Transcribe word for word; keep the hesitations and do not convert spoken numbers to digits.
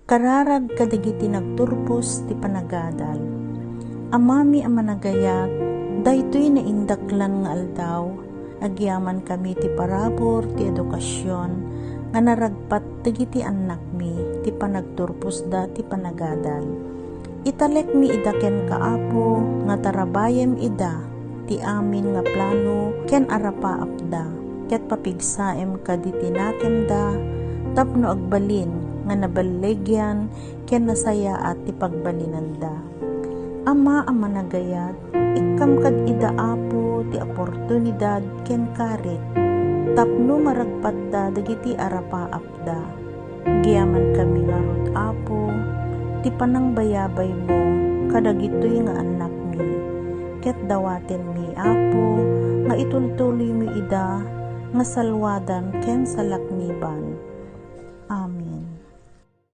Kararag kadagiti nagturpos ti panagadal. Amami a managayat, daytoy naindaklan nga aldaw, agyamankami ti parabur ti edukasion nga naragpat dagiti annakmi ti panagturposda ti panagadal. Italekmi ida kenka, Apo, nga tarabayem ida ti amin nga plano ken arapaapda, ket papigsaem kadi ti nakemda tapno agbalin nga naballegian ken nasayaat ti pagbalinanda. Ama a managayat, ikkam kad ida, Apo, ti oportunidad ken karik tapno maragpatda dagiti arapaapda. Agyamankami ngarud, Apo, ti panangbayabaymo kadagitoy nga annakmi, ket dawatenmi, Apo, nga itultuloymi ida nga salwadan ken salakniban.